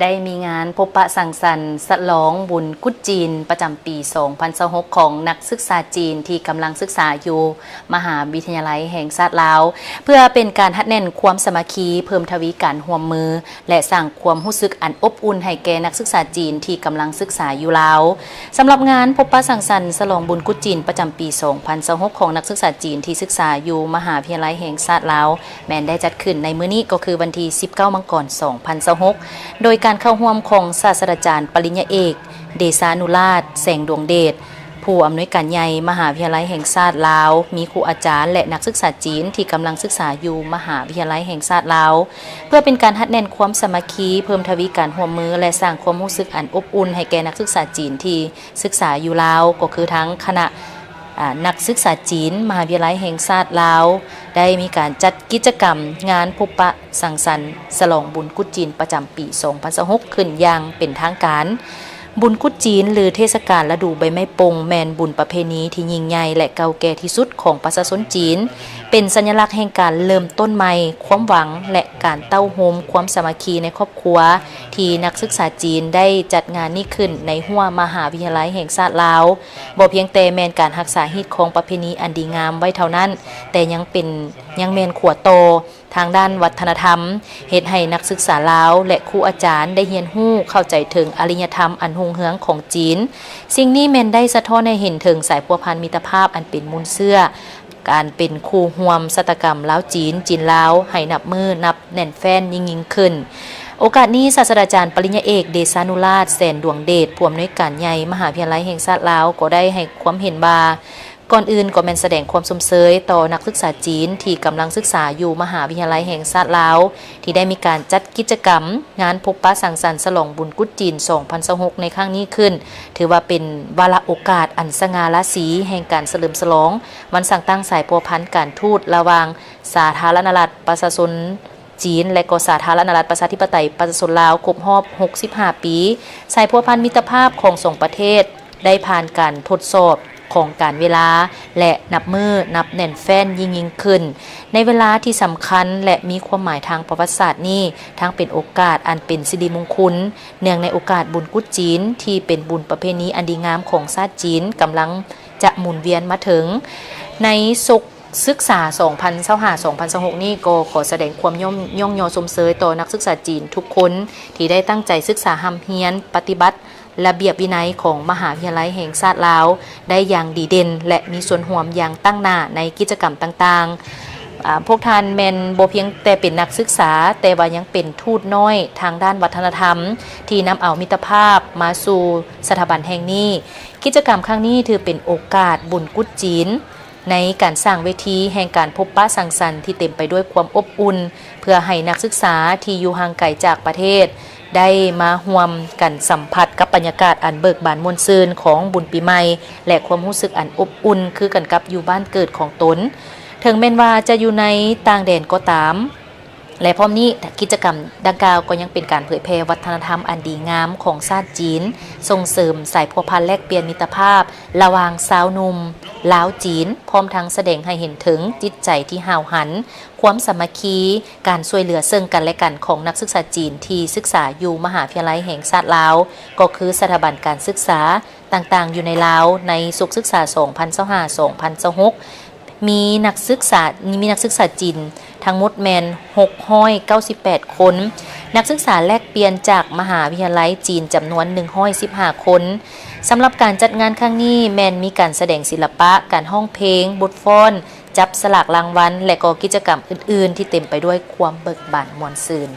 ໄດ້ມີງານພົບປະສັງສັນສະຫຼອງບຸນກຸດຈີນປະຈຳປີສອງພັນຊາວຫົກ ຂອງນັກສຶກສາຈີນທີ່ກຳລັງສຶກສາຢູ່ມະຫາວິທະຍາໄລແຫ່ງຊາດລາວ ເພື່ອເປັນການຮັດແໜ້ນຄວາມສາມັກຄີ, ເພີ່ມທະວີການຮ່ວມມື ແລະ ສ້າງຄວາມຮູ້ສຶກອັນອົບອຸ່ນໃຫ້ແກ່ນັກສຶກສາຈີນທີ່ກຳລັງສຶກສາຢູ່ລາວ. ສຳລັບງານພົບປະສັງສັນສະຫຼອງບຸນກຸດຈີນປະຈຳປີສອງພັນຊາວຫົກ ຂອງນັກສຶກສາຈີນທີ່ສຶກສາຢູ່ມະຫາວິທະຍາໄລແຫ່ງຊາດລາວ ແມ່ນໄດ້ຈັດຂຶ້ນໃນມື້ນີ້ ກໍຄືວັນທີສິບເກົ້າ ມັງກອນ ສອງພັນຊາວຫົກ ໂດຍການເຂົ້າຮ່ວມຂອງສາດສະດາຈານປະລິນຍາເອກ ເດຊານຸລາດ ແສງດວງເດດ ຜູ້ອຳນວຍການໃຫຍ່ມະຫາວິທະຍາໄລແຫ່ງຊາດລາວ, ມີຄູອາຈານ ແລະ ນັກສຶກສາຈີນທີ່ກຳລັງສຶກສາຢູ່ມະຫາວິທະຍາໄລແຫ່ງຊາດລາວ ເພື່ອເປັນການຮັດແໜ້ນຄວາມສາມັກຄີ, ເພີ່ມທະວີການຮ່ວມມື ແລະ ສ້າງຄວາມຮູ້ສຶກອັນອົບອຸ່ນໃຫ້ແກ່ນັກສຶກສາຈີນທີ່ ສຶກສາຢູ່ລາວ ກໍຄືທາງຄະນະ ອາ ນັກສຶກສາຈີນ ມະຫາວິທະຍາໄລແຫ່ງຊາດລາວ ໄດ້ມີການຈັດກິດຈະກຳງານພົບປະສັງສັນສະຫຼອງບຸນກຸດຈີນປະຈຳປີສອງພັນຊາວຫົກ ຂຶ້ນຢ່າງເປັນທາງການ. ບຸນກຸດຈີນ ຫຼື ເທດສະການລະດູໃບໄມ້ປົ່ງ ແມ່ນບຸນປະເພນີທີ່ຍິ່ງໃຫຍ່ ແລະ ເກົ່າແກ່ທີ່ສຸດຂອງປະຊາຊົນຈີນ, ເປັນສັນຍະລັກແຫ່ງການເລີ່ມຕົ້ນໃໝ່, ຄວາມຫວັງ ແລະ ການເຕົ້າໂຮມຄວາມສາມັກຄີໃນຄອບຄົວ ທີ່ນັກສຶກສາຈີນໄດ້ຈັດງານນີ້ຂຶ້ນໃນຮົ້ວມະຫາວິທະຍາໄລແຫ່ງຊາດລາວ. ບໍ່ພຽງແຕ່ແມ່ນການຮັກສາຮີດຄອງປະເພນີອັນດີງາມໄວ້ເທົ່ານັ້ນ, ແຕ່ຍັງເປັນ, ຍັງແມ່ນຂົວຕໍ່ທາງດ້ານວັດທະນະທຳ, ເຮັດໃຫ້ນັກສຶກສາລາວ ແລະ ຄູອາຈານໄດ້ຮຽນຮູ້ເຂົ້າໃຈເຖິງອາລິຍະທຳອັນຮຸ່ງເຮືອງຂອງຈີນ. ສິ່ງນີ້ແມ່ນໄດ້ສະທ້ອນໃຫ້ເຫັນເຖິງສາຍພົວພັນມິດຕະພາບອັນເປັນມູນເຊື້ອ, ການເປັນຄູ່ຮ່ວມຊະຕາກຳລາວ-ຈີນ, ຈີນ-ລາວ ໃຫ້ນັບມື້ນັບແໜ້ນແຟ້ນຍິ່ງໆຂຶ້ນ. ໂອກາດນີ້ ສາດສະດາຈານປະລິນຍາເອກ ເດຊານຸລາດ ແສນດວງເດດ ຜູ້ອຳນວຍການໃຫຍ່ມະຫາວິທະຍາໄລແຫ່ງຊາດລາວ ກໍໄດ້ໃຫ້ຄວາມເຫັນວ່າ ກ່ອນອື່ນກໍແມ່ນສະແດງຄວາມຊົມເຊີຍຕໍ່ນັກສຶກສາຈີນທີ່ກຳລັງສຶກສາຢູ່ມະຫາວິທະຍາໄລແຫ່ງຊາດລາວ ທີ່ໄດ້ມີການຈັດກິດຈະກຳງານພົບປະສັງສັນສະຫຼອງບຸນກຸດຈີນສອງພັນຊາວຫົກໃນຄັ້ງນີ້ຂຶ້ນ, ຖືວ່າເປັນວາລະໂອກາດອັນສະຫງ່າລາສີແຫ່ງການສະເຫຼີມສະຫຼອງວັນສ້າງຕັ້ງສາຍພົວພັນການທູດລະຫວ່າງສາທາລະນະລັດປະຊາຊົນຈີນ ແລະ ກໍສາທາລະນະລັດປະຊາທິປະໄຕປະຊາຊົນລາວ ຄົບຮອບຫົກສິບຫ້າປີ. ສາຍພົວພັນມິດຕະພາບຂອງສອງປະເທດໄດ້ຜ່ານການທົດສອບຂອງການເວລາ ແລະ ນັບມື້ນັບແໜ້ນແຟ້ນຍິ່ງໆຂຶ້ນ. ໃນເວລາທີ່ສຳຄັນ ແລະ ມີຄວາມໝາຍທາງປະຫວັດສາດນີ້, ທັງເປັນໂອກາດອັນເປັນສິລິມຸງຄຸນ ເນື່ອງໃນໂອກາດບຸນກຸດຈີນ ທີ່ເປັນບຸນປະເພນີອັນດີງາມຂອງຊາດຈີນ ກຳລັງຈະໝູນວຽນມາເຖິງ. ໃນສົກສຶກສາສອງພັນຊາວຫ້າ ສອງພັນຊາວຫົກນີ້ ກໍຂໍສະແດງຄວາມຍ້ອງຍໍຊົມເຊີຍຕໍ່ນັກສຶກສາຈີນທຸກຄົນ ທີ່ໄດ້ຕັ້ງໃຈສຶກສາຮ່ຳຮຽນປະຕິບັດ ລະບຽບວິໄນຂອງມະຫາວິທະຍາໄລແຫ່ງຊາດລາວ ໄດ້ຢ່າງດີເດັ່ນ ແລະ ມີສ່ວນຮ່ວມຢ່າງຕັ້ງໜ້າໃນກິດຈະກຳຕ່າງໆ. ອາ, ພວກທ່ານແມ່ນບໍ່ພຽງແຕ່ເປັນນັກສຶກສາ, ແຕ່ວ່າຍັງເປັນທູດນ້ອຍທາງດ້ານວັດທະນະທຳ ທີ່ນຳເອົາມິດຕະພາບມາສູ່ສະຖາບັນແຫ່ງນີ້. ກິດຈະກຳຄັ້ງນີ້ຖືເປັນໂອກາດບຸນກຸດຈີນ ໃນການສ້າງເວທີແຫ່ງການພົບປະສັງສັນທີ່ເຕັມໄປດ້ວຍຄວາມອົບອຸ່ນ ເພື່ອໃຫ້ນັກສຶກສາທີ່ຢູ່ຫ່າງໄກຈາກປະເທດ ໄດ້ມາຮ່ວມກັນສຳຜັດກັບບັນຍາກາດອັນເບີກບານມ່ວນຊື່ນຂອງບຸນປີໃໝ່ ແລະ ຄວາມຮູ້ສຶກອັນອົບອຸ່ນຄືກັນກັບຢູ່ບ້ານເກີດຂອງຕົນ, ເຖິງແມ່ນວ່າຈະຢູ່ໃນຕ່າງແດນກໍຕາມ. ແລະ ພ້ອມນີ້, ກິດຈະກຳດັ່ງກ່າວກໍຍັງເປັນການເຜີຍແຜ່ວັດທະນະທຳອັນດີງາມຂອງຊາດຈີນ, ສົ່ງເສີມສາຍພົວພັນແລກປ່ຽນມິດຕະພາບລະຫວ່າງຊາວໜຸ່ມລາວ-ຈີນ, ພ້ອມທັງສະແດງໃຫ້ເຫັນເຖິງຈິດໃຈທີ່ຫ້າວຫັນ, ຄວາມສາມັກຄີ, ການຊ່ວຍເຫຼືອເຊິ່ງກັນແລະກັນຂອງນັກສຶກສາຈີນທີ່ສຶກສາຢູ່ມະຫາວິທະຍາໄລແຫ່ງຊາດລາວ, ກໍຄືສະຖາບັນການສຶກສາຕ່າງໆຢູ່ໃນລາວ. ໃນສົກສຶກສາສອງພັນຊາວຫ້າ ສອງພັນຊາວຫົກ ມີນັກສຶກສາ, ມີນັກສຶກສາຈີນທັງໝົດແມ່ນຫົກຮ້ອຍເກົ້າສິບແປດຄົນ, ນັກສຶກສາແລກປ່ຽນຈາກມະຫາວິທະຍາໄລຈີນຈຳນວນໜຶ່ງຮ້ອຍສິບຫ້າຄົນ. ສຳລັບການຈັດງານຄັ້ງນີ້ແມ່ນມີການສະແດງສິລະປະ, ການຮ້ອງເພງ, ບົດຟ້ອນ, ຈັບສະຫຼາກລາງວັນ ແລະ ກໍກິດຈະກຳອື່ນໆທີ່ເຕັມໄປດ້ວຍຄວາມເບີກບານມ່ວນຊື່ນ.